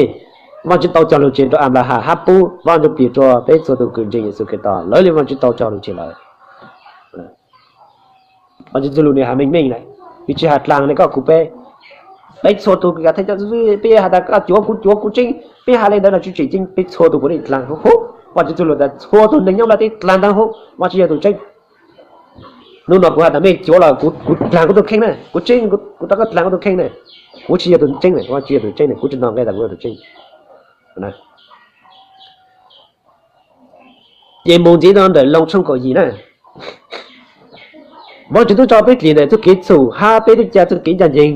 Vaajtswv tau cog lug tseg rua Anplahas hab pub Vaaj Ntsuj Plig rua peb txhua tus kws ntseeg Yexus Khetos lawv le Vaajtswv tau cog lug tseg lawm. Vaajtswv txuj lug nwg has meej meej lawm, nwg tsis has dlaag le koj kuv peb. Peb txhua tus kws thaj, peb has tas koj cuav kuv cuav kuv tseeb, peb has le ntawd los tsis tseem ceeb, peb txhua tus puav leej dlaag huv. Vaajtswv txuj lug tas txhua tus neeg nyob nplaj teb dlaag ntawv huv, Vaajtswv yog tus tseeb. Nub no kuv has tas mej cuav los kuv dlaag kuv tug kheej na, kuv tseeb, kuv rov qab dlaag kuv tug kheej na. Kuv tsis yog tus tseeb na, Vaajtswv yog tus tseeb na, kuv tsis nug nqe tas kuv yog tus tseeb. Ces mus ntxiv rua ntawm Loos tshooj kaum yim na, Vaajtswv tub tso peb dlim ntawm txuj kev txhum hab peb tub ca txuj kev ncaj nceeg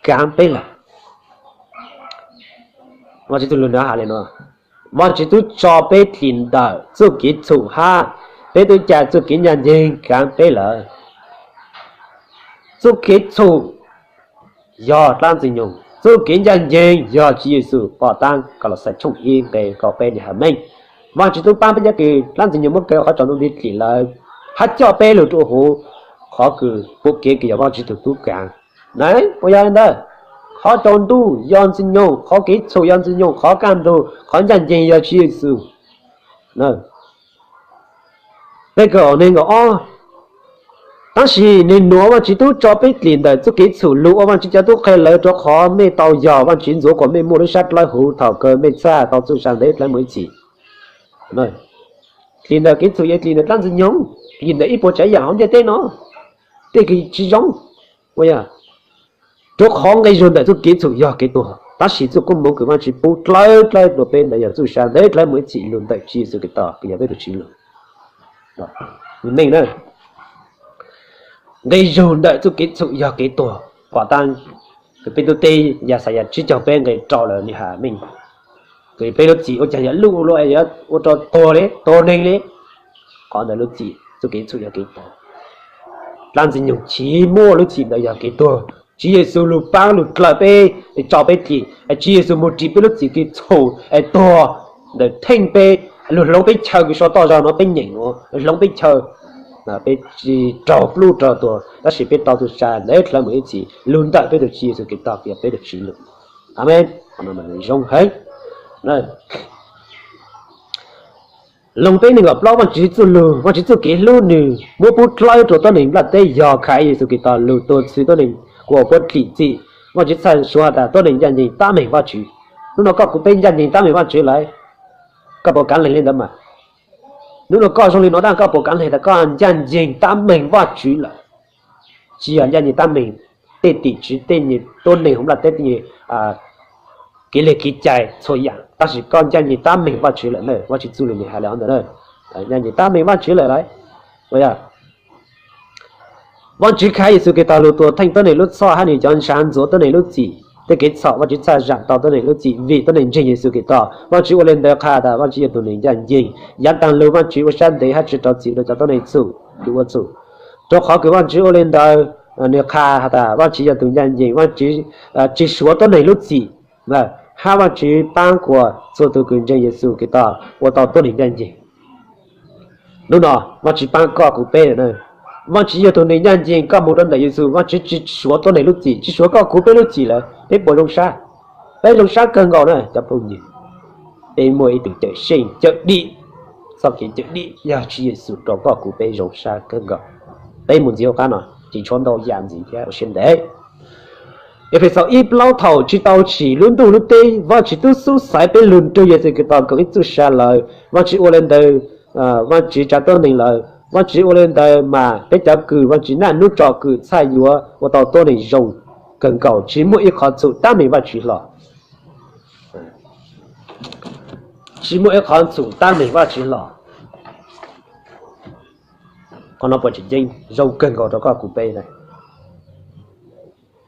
kaav peb lawm. Vaajtswv txuj lug has le nuav, Vaajtswv tub tso peb dlim ntawm txuj kev txhum hab Peb twb cas txuj kev ncaj nceeg kaav peb lawm. Txuj kev txhum yog dlaab Ntxwg Nyoog, txuj kev ncaj nceeg yog Tswv Yexus pom taab. Koloxais tshooj ib nqe kaum peb nws has meej, Vaajtswv tub paab peb cov kws dlaab Ntxwg Nyoog muab kaw qhov tsaus ntuj nti dlim lawm, hab coj peb lug rua huv qhov kws puv kev kws yog Vaajtswv tug tub kaav. Ua yog li ntawd, qhov tsaus ntuj yog Ntxwg Nyoog, qhov kev txhum yog Ntxwg Nyoog, qhov kaj ntug, qhov ncaj nceeg yog Tswv Yexus. Peb kaum neeg nkaum ob, tab sis nwg nuav Vaajtswv tub tso peb dlim ntawm txuj kev txhum lug ua Vaajtswv cov tub qhe lawm, rua qhov mej tau yog Vaajtswv ntxuav kuas mej muaj lub sab dlawb huv thaus kawg mej txhaj tau txuj sa ntev dlawb mus ib txhis. Dlim ntawm kev txhum yog dlim ntawm dlaab Ntxwg Nyoog, dlim ntawm ib puas tsav yaam hauv ntiaj teb no, tej kws tsi zoo. Rua qhov nqe zug ntawm txuj kev txhum yog kev tuag, tab sis txuj koob moov kws Vaajtswv pub dlawb dlawb rua peb ntawd yog txuj sa ntev dlawb mus ib txhis lug ntawm Tswv Yexus Khetos kws yog peb tug Tswv lawm. Nqe zug ntawm txuj kev txhum yog kev tuag, pom taab kws peb tub teb Yaxayas tsib caug peb nqe rau lawm nwg has meej, kws peb lub txim ua caag yog luj ua luaj, yuav ua rua tuag le, tuag neeg le. Qhov ntawd lub txim txuj kev txhum yog kev tuag. Dlaab Ntxwg Nyoog tsi muaj lub txim ntawd yog kev tuag. Tswv Yexus lug paab lug dlawm peb, tso peb dlim, Tswv Yexus moog ris peb lub txim kev txhum es tuag ntawm theej peb, lug hloov peb chaw kws sau toj zog nuav peb nyeem nuav, hloov peb chaw, peb tsi raug pluj raug tuag, tab sis peb tau txuj sa ntev dlawb mus ib txhis lug ntawm peb tug Tswv Yexus Khetos kws yog peb tug Tswv lawm. Amees. Zoo heev. Loos peb neeg nkaum plaub, Vaajtswv txuj lug, Vaajtswv txuj kev hlub nwg muab pub dlawb rua tuab neeg nplaj teb yog Kha Yexus Khetos lug tuag txwv tuab neeg kuas puab dlim txim. Vaajtswv txhaj suav has tas tuab neeg ncaaj nceeg tab meeg Vaajtswv. Nub nua koj kuv peb ncaaj nceeg tab meeg Vaajtswv lawm. Koj puas kaav leeg le ntawd mas? Nub nua koj zoo li nuav tab koj puas kaav leeg tas koj ncaaj nceeg tab meeg Vaajtswv lawm? Tsi yog ncaaj nceeg tab meeg tej tim tswv, tej nyuas tuab neeg huv nplaj teb, tej nyuas kev le kev cai txhua yaam, tab sis koj ncaaj nceeg tab meeg Vaajtswv lawm na. Vaajtswv txuj lug nwg has le ntawd na, ncaaj nceeg tab meeg Vaajtswv lawm lauj. Vaajtswv Kha Yexus Khetos lug tuag theej tuab neeg lub txhoj hab nwg cov ntshav ntxuav tuab neeg lub txim. Tej kev txhaum Vaajtswv txhaj zaam tau tuab neeg lub txim vim tuab neeg ntseeg Yexus Khetos. Vaajtswv ua le ntawd qha tas Vaajtswv yog tug nwg ncaaj nceeg. Yaav taag lug Vaajtswv ua sab ntev hab tsi rau txim rua cov tuab neeg txhum, kws ua txhum. Rua qhov kws Vaajtswv ua le ntawd, nwg qha has tas Vaajtswv yog tug ncaaj nceeg, Vaajtswv tsi suav tuab neeg lub txim, hab Vaajtswv paab kuas txhua tug kws ntseeg Yexus Khetos ua tau tuab neeg ncaaj nceeg. Nub nua Vaajtswv paab koj kuv peb lawm na. Vaajtswv yog tug nwg ncaaj nceeg, koj moog rua ntawm Yexus, Vaajtswv tsi suav tuab neeg lub txim, tsi suav koj kuv peb lub txim lawm, peb puas zoo sab? Peb zoo sab kawg nkaus na cov phooj ywg. Peb muaj ib tug Cawmseej cawm dim, txoj kev cawm dim yog Tswv Yexus rua koj kuv peb zoo sab kawg nkaus. Peb mus ntxiv hauv qab no tseem tshuav ntau yam ntxiv thiab ua siab ntev. Efexaus ib plaub, thaum tsi tau tsim lub ntuj lub teb, Vaajtswv tub xub xaiv peb lug nrug Yexus Khetos koom ib txuj sa lawm. Vaajtswv ua le ntawd, Vaajtswv tsav tuab neeg lawm. Vaajtswv ua le ntawd mas peb cov kws Vaajtswv naj nub tsom kwm txhaj yuav ua tau tuab neeg zoo kawg nkaus, tsi muaj ib qhov txhum tab meeg Vaajtswv hlo. Tsi muaj ib qhov txhum tab meeg Vaajtswv hlo. Qhov no puas tseem ceeb? Zoo kawg nkaus rau koj kuv peb.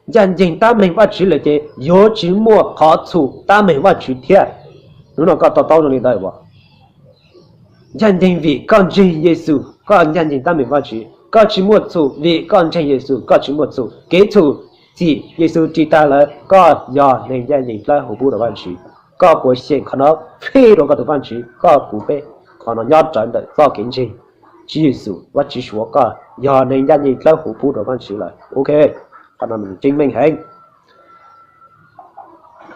Ncaaj nceeg tab meeg Vaajtswv lawm ces yuav tsi muaj qhov txhum tab meeg Vaajtswv thiab. Nub nua koj to taub zoo li ntawd as? Ncaaj nceeg vim koj ntseeg Yexus, koj ncaaj nceeg tab meeg Vaajtswv. Koj tsi muaj txhum vim koj ntseeg Yexus, koj tsi muaj txhum. Kev txhum txim Yexus ris taag lawm, koj yog neeg ncaaj nceeg dlawb huv pub rua Vaajtswv. Koj puas xyeem qhov no fij rua koj tug Vaajtswv? Koj kuv peb, qhov no nyob rawv ntawm txoj kev ntseeg Tswv Yexus, Vaajtswv suav koj yog neeg ncaaj nceeg dlawb huv pub rua Vaajtswv lawm. Ok, qhov no tseeb meej heev.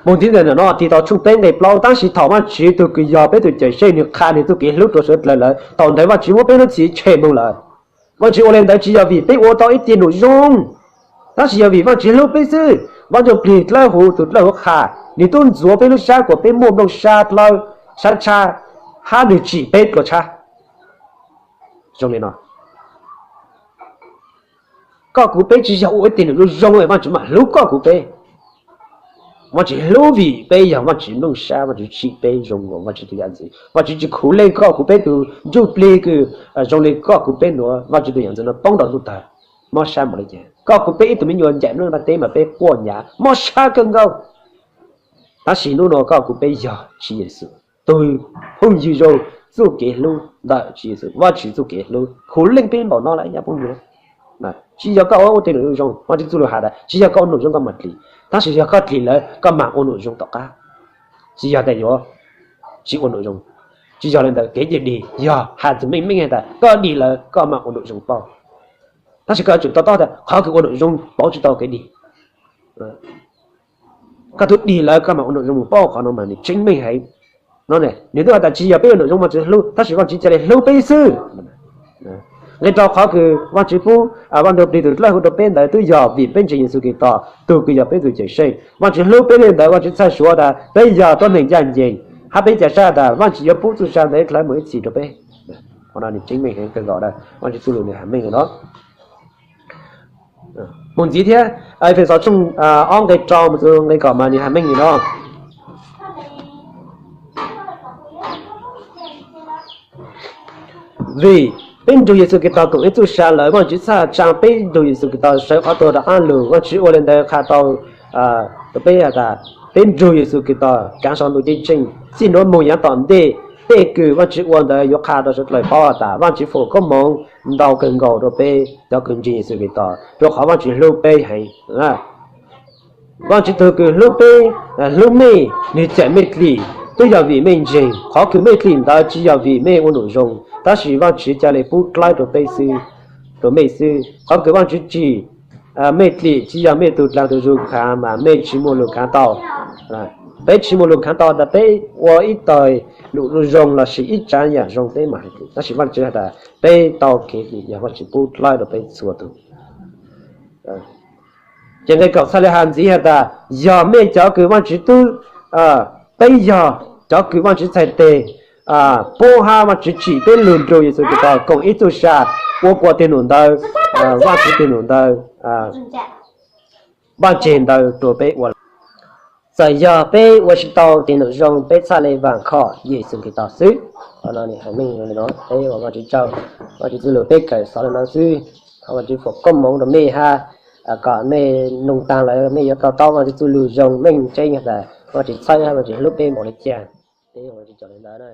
Moog txij ntawm no tig tau tshooj peb nqe plaub, tab sis thaum Vaajtswv tug kws yog peb tug Cawmseej nwg qha nwg txuj kev hlub rua suav dlawg lawm, thaum ntawd Vaajtswv muab peb lub txim tshem moog lawm. Vaajtswv ua le ntawd tsi yog vim peb ua tau ib tug num zoo, tab sis yog vim Vaajtswv hlub peb xwb. Vaaj Ntsuj Plig dlawb huv, tug dlawb huv qha, nwg tub ntxuav peb lub sab kuas peb muaj nplooj sab dlawb, sab tshab, hab nwg tsim peb dlua tshab. Zoo li no, koj kuv peb tsi yog ua ib tug num zoo zoo, Vaajtswv maam hlub koj kuv peb. Vaajtswv hlub vim peb yog Vaajtswv nplooj sab, Vaajtswv tsim peb zoo nkaus Vaajtswv tug yam ntxwv. Vaajtswv tsi khuv leej koj kuv peb tug ntsuj plig kws zoo li koj kuv peb nuav, Vaajtswv tug yam ntxwv nuav poob rua ntuj tawg. Mob sab npaum le caag? Koj kuv peb ib tug me nyuam ncaim nplaj teb mas peb quaj nyav mob sab kawg nkaus. Tab sis nub nua koj kuv peb yog Tswv Yexus tug phooj ywg zoo, txuj kev hlub ntawm Tswv Yexus, Vajtswv txuj kev hlub. Kuv leej peb npaum no lawm yog phooj ywg. Tsis yog koj ua tej num zoo, Vajtswv txuj lus has tas tsis yog koj ua num zoo koj mam dlim, tab sis yog koj dlim lawm koj mam ua num zoo tom qab. Tsis yog tas yuav tsis ua num zoo. Tsis yog li ntawd, kev cai dig yog has txug meej meej has tas koj dig lawm koj mam ua num zoo pauj. Tab sis koj yuav tsum to taub tas qhov kws ua num zoo pauv tsis tau kev dig. Koj twb dig lawm koj mam ua num zoo mus pauj, qhov no mas nws tseeb meej heev. No nws twb has tas tsis yog peb ua num zoo Vajtswv hlub, tab sis Vajtswv ca li hlub peb xwb. Nqe rau qhov kws Vajtswv pub Vaj Ntsuj Plig tus dlawb huv rau peb ntawd twb yog vim peb ntseeg Yexus Khetos tus kws yog peb tus cawm seej. Vajtswv hlub peb li ntawd, Vajtswv txhaj suav tas peb yog tuab neeg ncaj ncees, hab peb ca sab tas Vajtswv yuav pub txuj sa ntawd ib dlaim mus ib txhis rau peb. Qhov no nws tseeb meej heev kawg nkaus, Vajtswv txuj lus nws has meej li no. Mus ntxiv thiab, Efexus tshooj ob nqe rau mus txug nqe kaum mas nws has meej li no. Vim peb nrug Yexus Khetos koom ib txuj sa lawm, Vajtswv txhaj tsaa peb nrug Yexus Khetos sawv qhov tuag rov qaab lug. Vajtswv ua li ntawd qha tau rau peb has tas peb nrug Yexus Khetos kaav sau ntuj ceeb tsheej txij nuav moog yaav tom ntej. Tej kws Vajtswv ua ntawd yuav qha rau suav dlawg paub has tas Vajtswv foom koob moov ntau kawg nkaus rau peb cov kws ntseeg Yexus Khetos, rau qhov Vajtswv hlub peb heev. Vajtswv tug kws hlub peb, hlub mej, nwg cawm mej dlim, twb yog vim mej ntseeg. Qhov kws mej dlim ntawd tsis yog vim mej ua num zoo, tab sis Vajtswv ca le pub dlaib rau peb xwb, rau mej xwb. Qhov kws Vajtswv tsim mej dlim tsis yog mej tug dlaag tug zug khaav mas mej tsis muaj lug khaav tau. Peb tsis muaj lug khaav tau tas peb ua ib tug num zoo lossis ib tsaav yaam zoo peb mam hais dlim, tab sis Vajtswv has tas peb tau kev dlim yog Vajtswv pub dlaib rau peb txhua tug. Ces nqe kaum txhaj le has ntxiv has tas yog mej cov kws Vajtswv tub, peb yog cov kws Vajtswv txhais teg pub hab Vajtswv tsim peb lug nrug Yexus Khetos koom ib txuj sa, ua kuas teg num ntawd, Vajtswv teg num ntawd, vaaj tseg ntawd rua peb ua lawm. Txawm yog peb ua tsis tau teg num zoo, peb txhaj le vaam khom Yexus Khetos xwb. Qhov no hais meej li no, peb ua Vajtswv tsaug, Vajtswv txuj lug peb kawm xov le no xwb. Thov Vajtswv foom koob moov rau mej hab kom mej nug taag lawm mej yuav to taub Vajtswv txuj lug zoo meej tseeb has tas Vajtswv txhawb hab Vajtswv hlub peb npaum le caag. Peb ua Vajtswv tsaug le ntawd na.